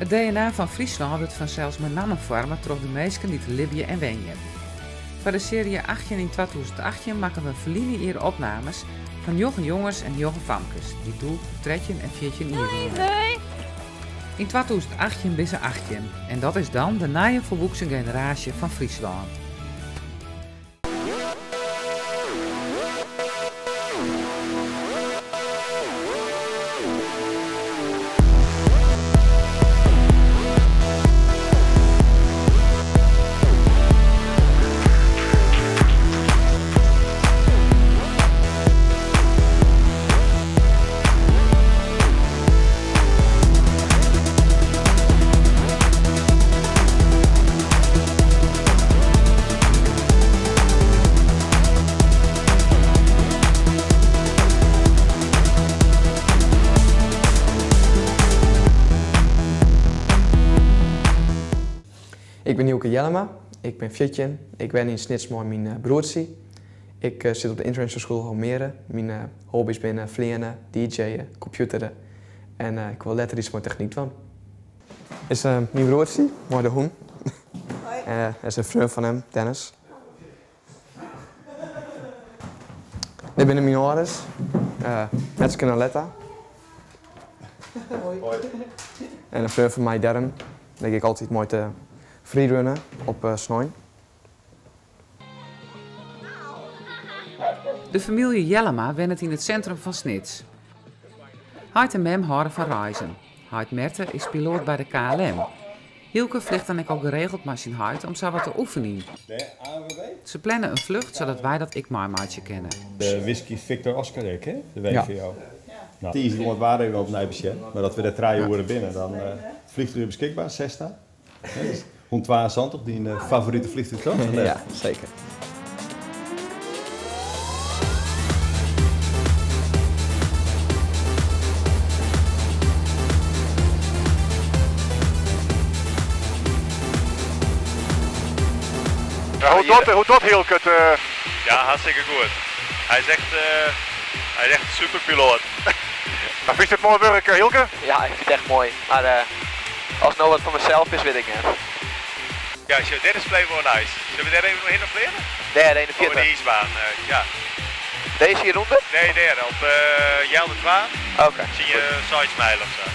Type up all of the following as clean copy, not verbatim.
It DNA fan Fryslân wurdt fansels mei nammen foarme troch de minsken dy't der libje en wenje. Foar de searje 18 yn 2018 makken we ferline jier opnames fan njoggen jonges en njoggen famkes dy't doe 13 en 14 jier wiene. Yn 2018 binne se 18 en dat is dan de nije folwoeksen generaasje fan Fryslân. Ik bin Hylke Jellema, ik bin 14. Ik wen yn Snits mei myn broertsje. Ik sit op de International School Almere. Myn hobby's binne fleane, DJ'en, kompjûtere en ik wol letter iets mei technyk dwaan. Is myn broertsje mei de hûn. En is in freon fan him, Dennis. Dit binne myn âlders, Metske en Aletta. En in freon fan my, Darren. Dêr gean ik altyd mei te freerunnen op snein. De famylje Jellema wennet yn it sintrum fan Snits. Heit en mem hâlde fan reizen. Heit Merte is piloat by de KLM. Hylke fljocht dan ek al geregeld mei syn heit om sa wat te oefenjen. Se planne in flucht sadat wy dat ek meimeitsje kinne. De Whisky Victor Oscar ek, hè? De WVO. Ja. Tiisdei oant waar even opnij besjen. Mar dat we der trije oeren binne, dan it vliegtuig beskikber, Cessna. 172, dyn favorite vliegtuig toch? Ja, seker. Ja, hoe docht Hylke it? Ja, hartstikke goed. Hy is echt, hy is echt in superpiloat. Maar fynst it moai wurk, Hylke? Ja, ik fyn it echt moai. Mar as it no wat foar mysels is, wit ik net. Ja, sjoch, dit is Flevo Nice. Sille we dêr even oerhinne fleane? Dêr, yn de fierte. Oer de iisbaan, ja. Dizze hjirûnder? Nee, dêr, op Jelde 2. Oké. Tsjin je 6 mijl of sa.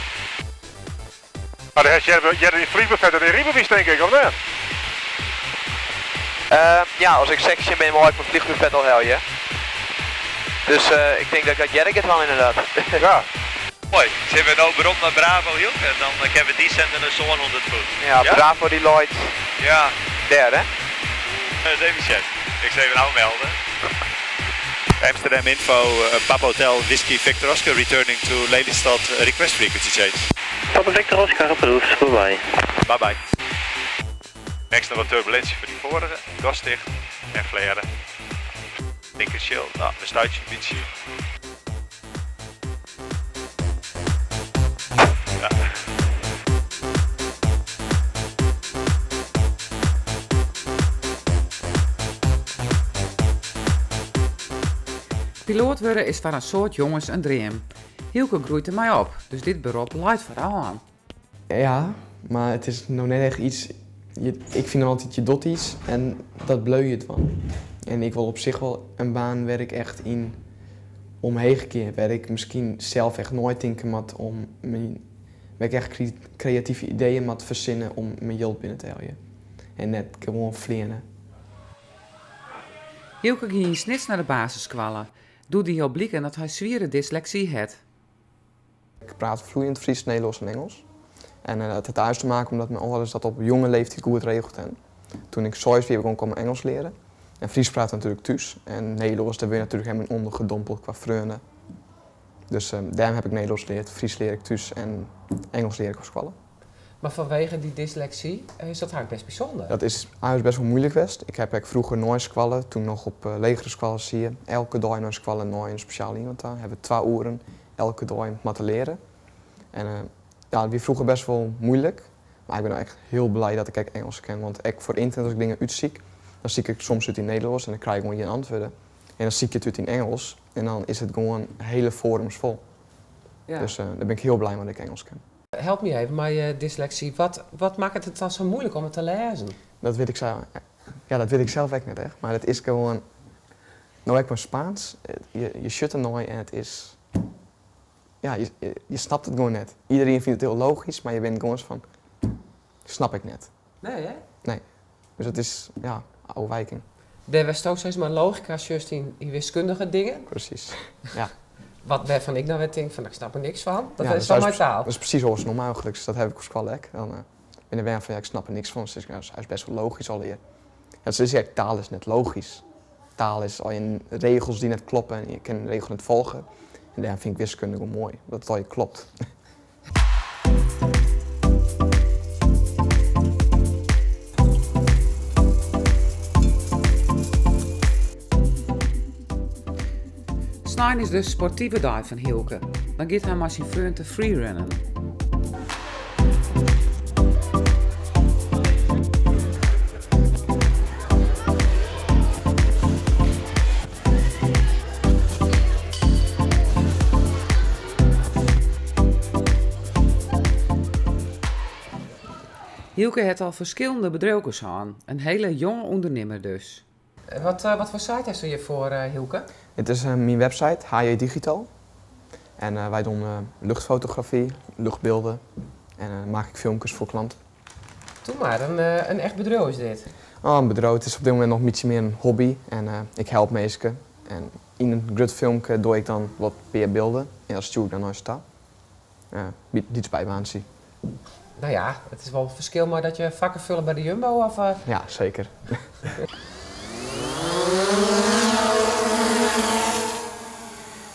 Mar do hast earder dyn vliegbuffet en dyn rydbewiis tink ik, of net? Ja, as ik 16 bin mei ik myn vliegbuffet al helje. Dus ik tink dat ik dat earder gean dwaan inderdaad. Ja. Moai, sille we no werom nei Bravo Hylke, dan kinne we descende nei 700 foet. Ja, Bravo dy leit Ja. dêr hè? Ris even sjen. Ik sil even ôfmelde. Amsterdam Info, Papa Hotel Whiskey Victor Oscar returning to Lelystad, request frequency change. Papa Victor Oscar approved, bye bye. Bye bye. Next nog wat turbulentie voor die vorige, gas ticht en flare. Linker chill, nou, we stuitje een beetje. Ja. Piloat wurde is foar in soad jonges in dream. Hylke groeit der mei op, dus dit berop leit foar de hân. Ja, mar it is no net echt iets, ik fyn altyd je docht iets en dat bliuw je dwaan. En ik wol op sich wol in baan wêr't ik echt yn omheech gean, wêr't ik miskien sels echt neitinke moat om myn, wêr't ik echt kreative ideeën moat fersinne om myn jild binnen te heljen. En net gewoan fleane. Hylke gie yn Snits nei de basisskoalle. Doe die al bliken dat hy swiere dysleksy hat. Ik praat vloeiend Frysk, Nederlânsk en Ingelsk. En dat hat thuis te maken omdat myn âlders dat op jonge leeftiid goed regeld hawwe. Toen ik seis wie begûn ik al Ingelsk learen. En Frysk praat natuerlik thús. En Nederlânsk, dêr wurd je natuerlik helemaal ûndergedompeld kwa freonen. Dus dêrom heb ik Nederlânsk leard. Frysk lear ik thús en Ingelsk lear ik op skoalle. Mar fanwege dy dysleksy is dat eigentlik best bysûnder. Dat is eigentlik best wol muoilik west. Ik ha ek froeger nei skoalle, toen ik noch op legere skoalle siet, elke dei nei skoalle nei in spesjaal iemand ta. Hawwe we 2 oeren elke dei moatte leare. En ja, dat wie froeger best wol muoilik. Mar ik bin no echt hiel blij dat ik ek Ingelsk ken, want ek foar ynternet as ik dingen útsyk, dan syk ik soms út yn Nederlânsk en dan krij ik gewoan gjin antwurden. En dan sykje ik it út yn Ingelsk en dan is it gewoan hiele forums fol. Ja. Dus dêr bin ik hiel blij mei dat ik Ingelsk ken. Help my even mei dysleksy. Wat, wat makket it dan sa muoilik om it te lêzen? Dat wit ik sa, ja, dat wit ik sels ek net echt, mar it is gewoan, no ek mei Spaans, je sjocht dernei en it is, ja, je snapt it gewoan net. Iderien fynt it hiel logysk, mar je binne gewoan fan, snap ik net. Nee, hè? Nee. Dus dat is, ja, ôfwiking. Dêr wêr'tsto sis mar logika sjochst yn wiskundige dingen. Presys, ja. Wat wêrfan ik dan wer tink fan, ik snap der niks fan. Dat is dan mei taal. Dat is presys oarsom eigentlik. Dat ha ik op skoalle ek. Dan binne de bern fan, ja, ik snap der niks fan. Sis ik, ja, is bêst wol logysk allegear. Ja, se sizze ek, taal is net logysk. Taal is allegear regels dy't net kloppe en je kinne de regel net folgje. En dêrom fyn ik wiskunde gewoan moai, dat it allegear klopt. Snein is de sportive dei fan Hylke. Dan giet hy mei syn freon te freerunnen. Hylke hat al ferskillende bedriuwkes hân. In hiele jonge ûndernimmer dus. Wat foar site hast hjirfoar, Hylke? It is myn website, HJ Digital. En wy dogge luchtfotografy, luchtbylden en maak ik filmkes foar klanten. Doe mar, in echt bedriuw is dit? Oh, in bedriuw, it is op dit momint noch in bytsje mear in hobby en ik help minsken. En yn in grut filmke doch ik dan wat pear bylden en dat stjoer ik dan nei se ta. Lyts bybaantsje. No ja, it is wol in ferskil mei dat je fakken fulle by de Jumbo of. Ja, seker.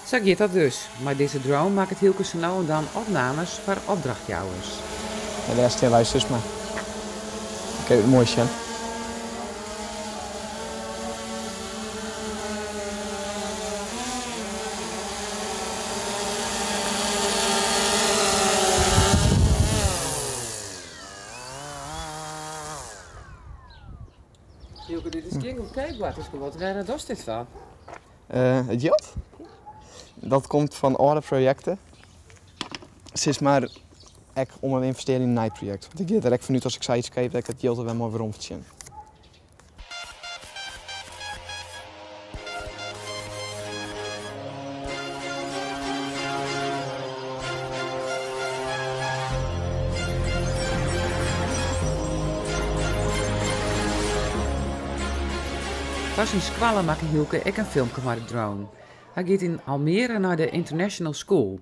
Sa giet dat dus. Mei dizze drone makket Hylke sa no en dan opnames foar opdrachtjouwers. En dêr stean wy sis mar. Dan kinne je it moai sjen. Hylke, dit is gjin goedkeap boartersguod. Wêr dochst dit fan? It jild? Dat komt fan âlde projekten. Sis mar ek om te ynvestearjen yn in nij projekt. Want ik gean der ek fanút as ik sayts keap dat ik it jild der wer mei werom fertsjin. Foar syn skoalle makke Hylke ek in filmke mei de drone. Hy giet yn Almere nei de International School.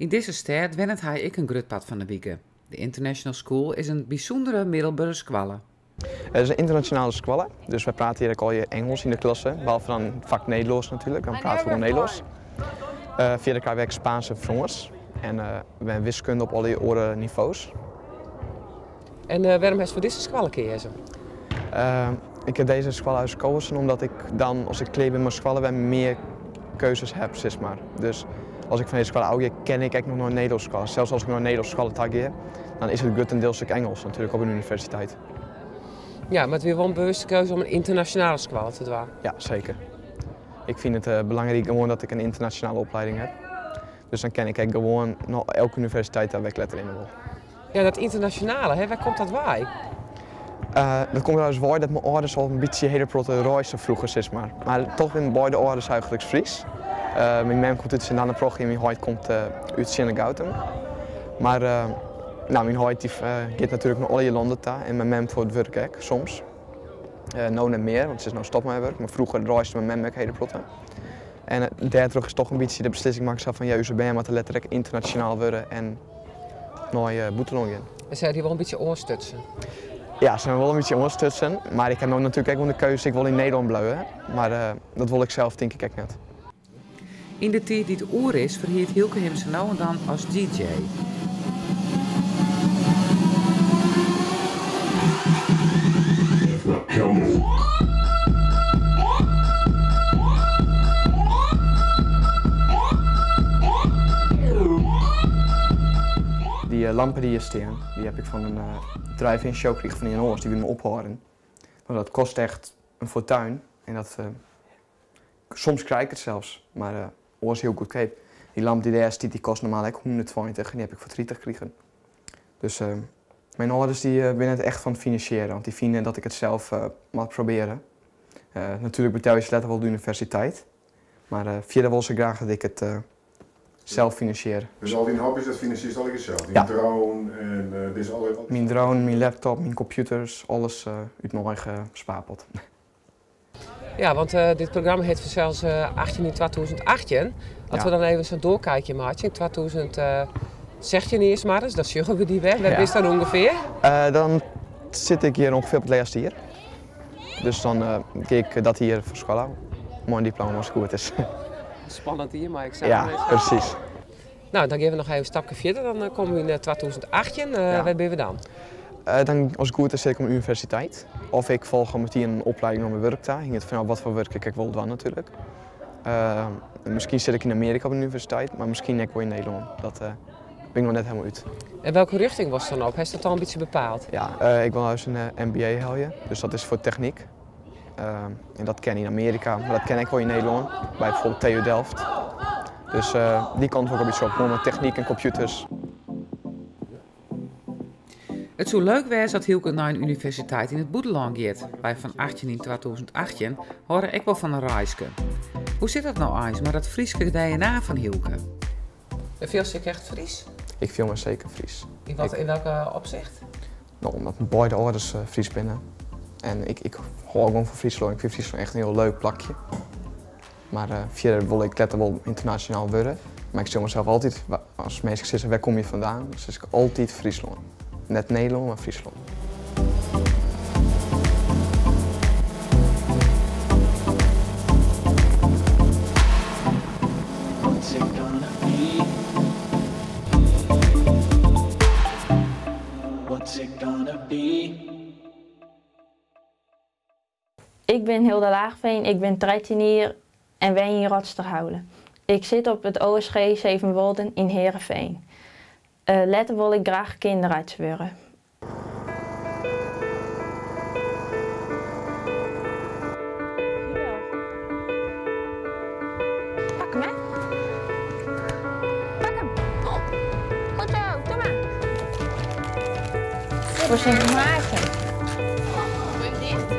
Yn dizze stêd wennet hy ek in grut part fan de wike. De International School is in bysûndere middelbere skoalle. It is in ynternasjonale skoalle, dus wy prate hjir ek allegear Ingelsk yn de klasse, behalve dan it fak Nederlânsk natuerlik, dan prate we gewoan Nederlânsk. Fierder krije we ek Spaansk en Frânsk en we ha wiskunde op alle oare nivo's. En wêrom hast foar dizze skoalle keazen? Ik ha dizze skoalle útkozen omdat ik dan, as ik klear bin mei skoalle, wer mear keuzes ha, sis mar. Dus as ik fan dizze skoalle ôfgean, kin ik ek noch nei in Nederlânske skoalle. Sels as ik nei in Nederlânske skoalle ta gean, dan is it gruttendiels ek Ingelsk natuerlik op in universiteit. Ja, mar it wie wol in bewuste keuze om in ynternasjonale skoalle te dwaan. Ja, seker. Ik fyn it belangryk gewoan dat ik in ynternasjonale oplieding ha. Dus dan kin ik ek gewoan nei elke universiteit ta wêr't ik letter hinne wol. Ja, dat ynternasjonale, hè, wêr komt dat wei? Dat komt der wei dat myn âlders al in bytsje hiele protte reisden froeger, sis mar. Mar toch binne beide âlders eigentlik Fries. Myn mem komt út Sint-Anne-Prochje en myn heit komt út Skearnegoutum. Mar no, myn heit dy giet natuerlik nei allegear lannen ta en myn mem foar it wurk ek, soms. No net mear, want se is no stoppe mei har wurk, mar froeger reisde myn mem ek hiele protte. En dêrtroch is toch in bytsje de beslissing makke sa fan ja, ús bern moatte letter ek ynternasjonaal wurde en nei bûtenlân gean. En se ha dy wol in bytsje oanstutsen? Ja, se ha my wol in bytsje oanstutsen, mar ik ha no natuerlik ek wol de keuze, ik wol yn Nederlân bliuwe, mar dat wol ik sels tink ik ek net. Yn de tiid dy't oer is, ferhiert Hylke him sa no en dan as DJ. Dy lampen dy't hjir stean, dy heb ik fan in drive-in show krigen fan ien oars, dy wiene ophâlden. Want dat kost echt in fortuin en dat, soms krij ik it sels, mar oars hiel goedkeap. Dy lamp dy't dêr stiet, dy kost normaal ek 120 en dy heb ik foar 30 krigen. Dus myn âlders dy binne net echt fan it finansjearjen, want dy fine dat ik it sels moat probearje. Natuerlik betelje se letter wol de universiteit, mar fierder wolle se graach dat ik it sels finansjearje. Dus al dyn hobby's, dat finansierst allegear sels? Dyn drone en dizze alle. Myn drone, myn laptop, myn kompjûters, alles út myn eigen spaarpot. Ja, want dit programma hjit fansels 18 yn 2018. As we dan even sa'n doorkijkje meitsje, yn 2016 earst mar ris, dan sjogge we dy wer. Wêr bist dan ûngefear? Dan sit ik hjir ûngefear op it lêste jier. Dus dan gean ik dat jier fan skoalle ôf. Mei in diploma as it goed is. Spannend jier mei eksamen. Ja, presys. No, dan gean we noch even in stapke fierder. Dan komme we yn 2018. Wêr binne we dan? Dan, as it goed is, sit ik op de universiteit. Of ik folgje al metien in oplieding nei myn wurk ta. Hinget fan ôf watfoar wurk ik ek wol dwaan natuerlik. Miskien sit ik yn Amearika op de universiteit, mar miskien ek wol yn Nederlân. Dat bin ik noch net helemaal út. En welke rjochting wolst dan op? Hast dat al in bytsje bepaald? Ja, ik wol eins in MBA helje, dus dat is foar technyk. En dat kin yn Amearika, mar dat kin ek wol yn Nederlân, by bijvoorbeeld TU Delft. Dus dy kant wol ik in bytsje op, gewoan mei technyk en kompjûters. It soe leuk wêze as Hylke nei in universiteit yn it bûtenlân giet. Wy fan 18 yn 2018 hâlde ek wol fan in reiske. Hoe sit dat no eins mei dat Fryske DNA fan Hylke? Fielst dy ek echt Fries? Ik fiel my seker Fries. Yn wat, yn welke opsicht? No, omdat myn beide âlders Frysk binne. En ik, ik hâld gewoan fan Fryslân. Ik fyn Fryslân echt in hiel leuk plakje. Mar fierder wol ik letter wol ynternasjonaal wurde. Mar ik sil mysels altyd, as minsken sizze wêr komme je fandaan, dan sis ik altyd Fryslân. Net Nederlân, mar Fryslân. Ik bin Hilda Laagveen, ik bin 13 jier en wenje yn Rotsterhaule. Ik sit op it OSG Sevenwolden yn Heerenveen. Letter wol ik graach kinderarts wurde. Pak 'm, hè? Pak 'm! Goed zo, doe maar! Voor Sint Maarten. Doe even dicht.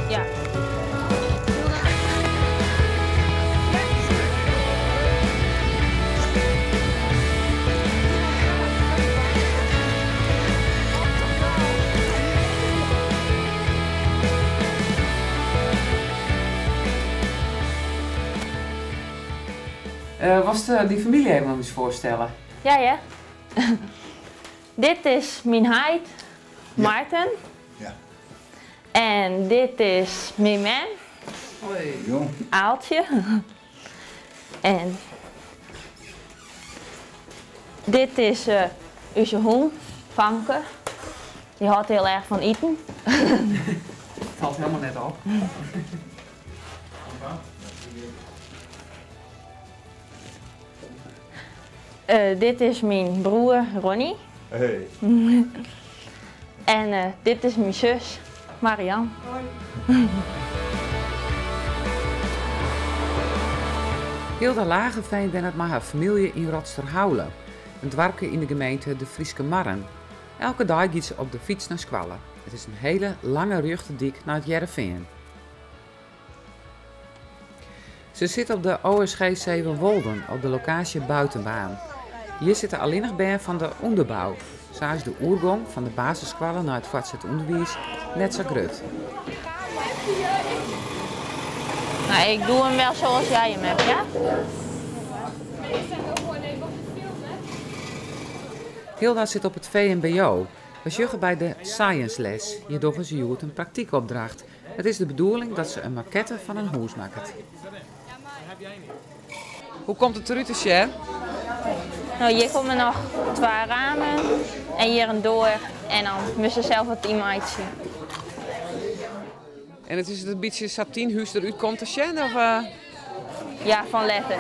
Ja. Wolst dyn famylje even oan ús foarstelle? Ja hear. Dit is myn heit, Marten. Ja. En dit is myn mem, Hoi. Aaltje. En dit is ús hûn, Famke. Dy hâldt hiel erch fan iten. Falt helemaal net op. Dit is myn broer Ronnie. Hey. En dit is myn sus Marian. Hoi. Hilda Lageveen wennet mei har famylje yn Rotsterhaule, in doarpke yn de gemeente De Fryske Marren. Elke dei giet se op de fyts nei skoalle. It is in hele lange rjochte dyk nei It Hearrenfean. Se sit op de OSG Sevenwolden op de lokaasje Buitenbaan. Hjir sitte allinnich bern fan de ûnderbou. Sa is de oergong fan de basisskoalle nei it foartset ûnderwiis net sa grut. Nou, ik doe hem wel zoals jij hem hebt, ja? Hilda sit op it VMBO. We sjogge by de science les. Hjir dogge se hjoed in praktykopdracht. It is de bedoeling dat se in makette fan in hûs makket. Hoe komt it derút te sjen? No, hjir komme noch twa ramen en hjir in doar en dan moatst der sels wat yn meitsje. En it is it in bytsje sa't dyn hûs derút komt te sjen? Of? Ja, fan letter.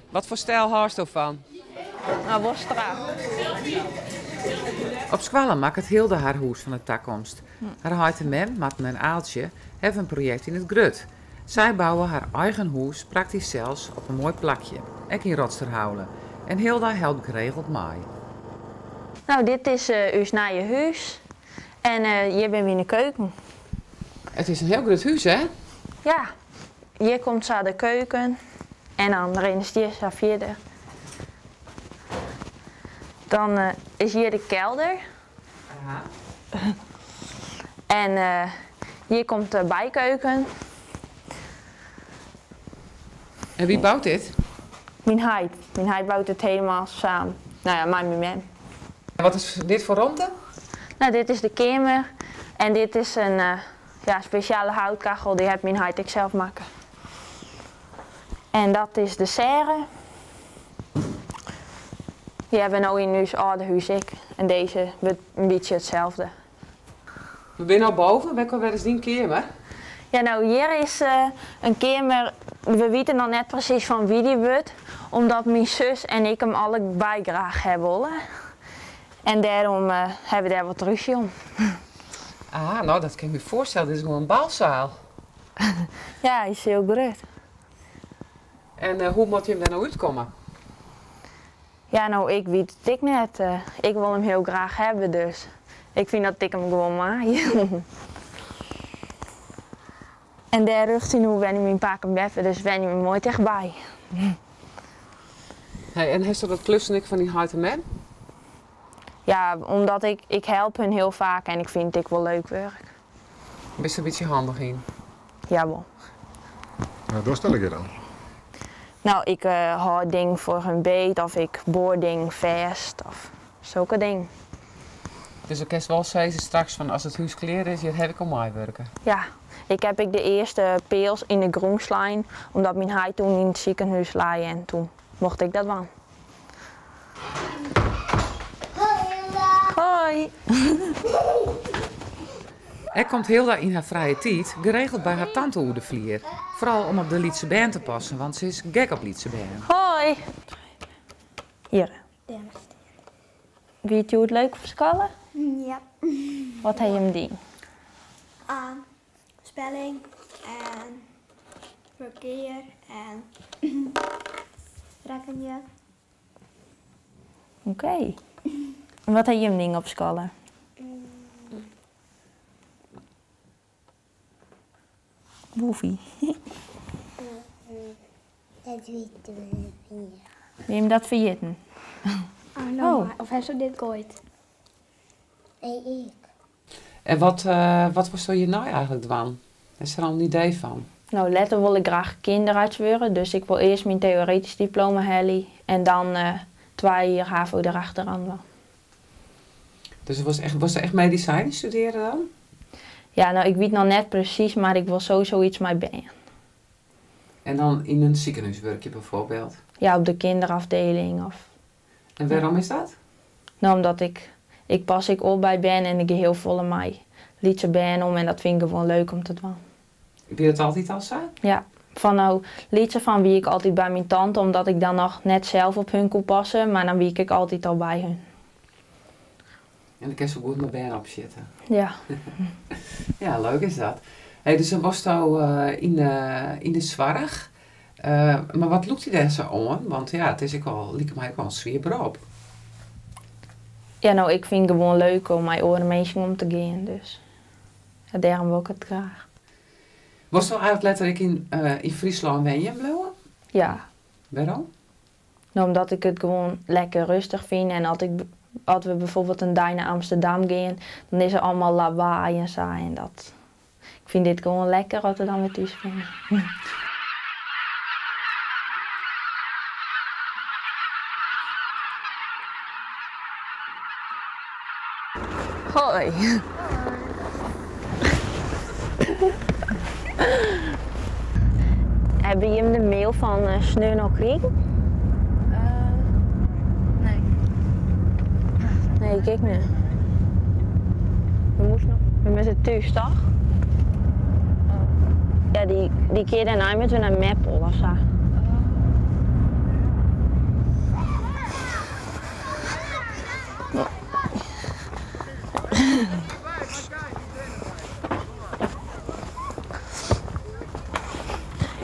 Wat foar styl hâldsto fan? No, wol strak. Op skoalle makket Hilda har hûs fan de takomst. Har heit en mem, Marten en Aaltsje, hawwe in projekt yn it grut. Sy bouwe har eigen hûs praktysk sels op in moai plakje, ek yn Rotsterhaule. En Hilda helpt geregeld mei. Nou, dit is ús nije hús. En hjir binne we yn de keuken. It is in hiel grut hús, hè? Ja, hjir komt sa de keuken. En dan rinst hjir sa fierder. Dan is hjir de kelder. En hjir komt de bykeuken. En wie bout dit? Myn heit. Myn heit bout it helemaal samen. Nou ja, mei myn mem. En wat is dit foar romte? Nou, dit is de keamer. En dit is in ja, spesjale houtkachel, dy hat myn heit ek sels makke. En dat is de sêre. Dy hawwe we no yn ús âlde hús ek. En dizze wurdt in bytsje itselde. We binne no boven. Wêr is dyn keamer? Ja, no hjir is in keamer. We witte noch net presys fan wie dy wurdt, omdat myn sus en ik him allebei graach ha wolle. En dêrom hawwe we dêr wat rúzje om. Ah, no dat kin ik my foarstelle. Dit is gewoan in balsaal. Ja, hy is hiel grut. En hoe moat jim dêr no útkomme? Ja, no ik wit it ek net. Ik wol him hiel graach hawwe, dus ik fyn dat ik him gewoan mei. En dêr rjochting wenje myn pake en beppe, dus wenje we moai tichtby. Hey, en hast dat klussen ek fan dyn heit en mem? Ja, omdat ik, ik help hun hiel faak en ik fyn it ek wol leuk wurk. Bist der in bytsje handich yn? Jawol. Wat dochst allegear dan? No, ik hâld dingen foar hun beet of ik boar dingen fêst of sokke dingen. Dus dan kinst wol sizze straks fan as it hús klear is, hjir haw ik oan meiwurke. Ja, ik haw ek de earste peals yn de grûn slein, omdat myn heit toen yn it sikehûs lei en toen mocht ik dat dwaan. Hoi! Ek komt Hilda yn har frije tiid geregeld by har tante oer de flier. Foaral om op de lytse bern te passen, want se is gek op lytse bern. Hoi! Hjir. Wie it hjoed leuk op skoalle? Ja. Wat ha jim dien? Spelling en ferkear en rekkenje. Oké. En wat ha jim dien op skoalle? Woefie. Dat witte we net mear. Wie jim dat ferjitten? Oh, no, oh. Of hast dit goaid? Nee, ik. En wat, wat wolsto hjirnei eigentlik dwaan? Is der al in idee fan? No, letter wol ik graach kinderarts wurde, dus ik wol earst myn teoretysk diploma helje en dan twa jier HAVO derachteroan dwaan. Dus wolst echt, wolst echt medisinen studearje dan? Ja, no, ik wit noch net presys, mar ik wol sowieso iets mei bern. En dan yn in sikehûs wurkje bijvoorbeeld? Ja, op de kinderafdeling of... En wêrom is dat? No, omdat ik, ik pas ek op by bern en ik gean hiel folle mei lytse bern om en dat fyn ik gewoan leuk om te dwaan. Wie dat altyd al sa? Ja, fan no lyts af oan wie ik altyd by myn tante omdat ik dan noch net sels op hun koe passe, mar dan wie ik ek altyd al by hun. En dan kinst wol goed mei bern opsjitte. Ja. Ja, leuk is dat. Hey, dus dan wolsto yn de, yn de soarch. Mar wat lûkt dy dêr sa oan? Want ja, it is ek al, liket my ek wol in swier berop. Ja, no, ik fyn it gewoan leuk om mei oare minsken om te gean, dus ja, dêrom wol ik it graach. Wolsto eigentlik letter ek yn, yn Fryslân wenjen bliuwe? Ja. Wêrom? No, omdat ik it gewoan lekker rêstich fyn en as ik, as we bijvoorbeeld in dei nei Amsterdam gean, dan is der allegear lawaai en sa en dat, ik fyn dit gewoan lekker as we dan wer thús binne. Hoi. Hawwe jim de mail fan sneon al krigen? Nee. Nee, ik ek net. We moasten noch, we moatte thús, toch? Ja, dy, dy kear dêrnei moatte we nei Meppel of sa.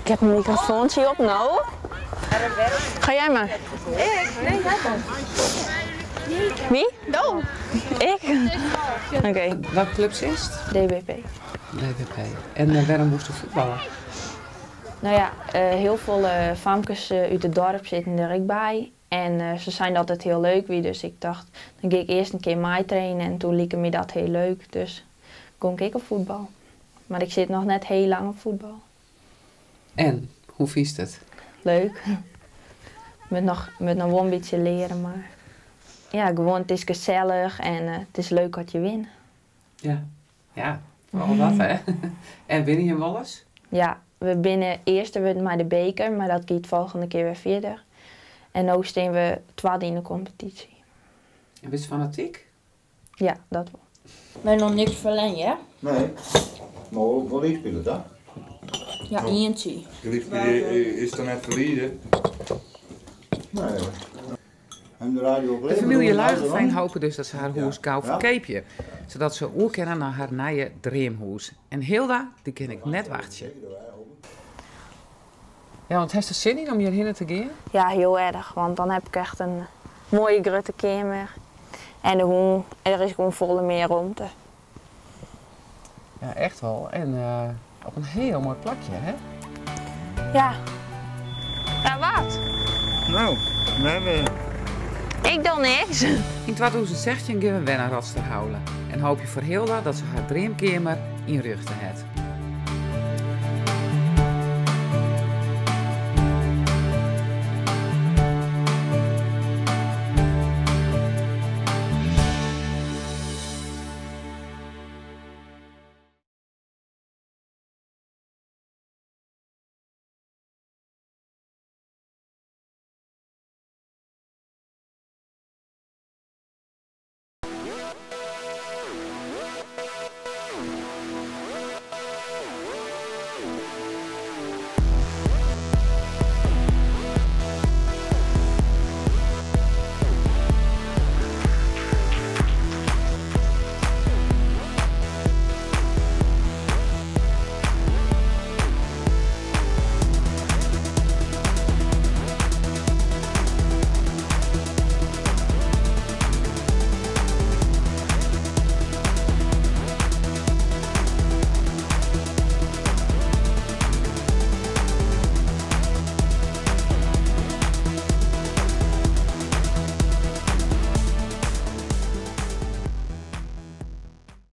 Ik heb een microfoontje op, no. Ga jij maar. Ik? Nee. Wie? Do. Ik? Oké. Welke club is het? DWP. DWP. En eh, waarom moest je voetballen? Nou ja, eh, heel veel uh, famkes uit het dorp zitten er ook bij. En ze zijn altijd heel leuk wie, dus ik dacht, dan ga ik eerst een keer mij trainen en toen liep me dat heel leuk. Dus kon ik op voetbal. Maar ik zit nog net heel lang op voetbal. En, hoe vies het? Leuk. Met nog, met nog wel een beetje leren, maar ja, gewoon het is gezellig en het is leuk dat je wint. Ja, ja, vooral dat hè. En win je wel eens? Ja, we binnen eerste we maar de beker, maar dat gaat volgende keer weer verder. En nu staan we tweede in de competitie. En ben je fanatiek? Ja, dat wel. Maar nog niks verlengen, hè? Nee. Maar ook wel spelen, dat? Ja, eentje. Is dan net verliezen? Nee. En de radio De familie Lagerveen hopen dus dat ze haar hoes gauw verkeepje. Zodat ze oer kennen naar haar nieuwe dreamhoes. En Hilda, die ken ik net wachtje. Ja, want heeft er zin in om hierheen te gaan? Ja, heel erg, want dan heb ik echt een mooie grote kamer. En de hoen, er is gewoon volle meer ruimte. Ja, echt wel. En eh, op een heel mooi plakje, hè? Ja. Ja, wat? Nou, we hebben... Ik doe niks. In 2016 gaan we naar Rotsterhaule. En hoop je voor Hilda dat ze haar dreamkamer in Ruchten heeft.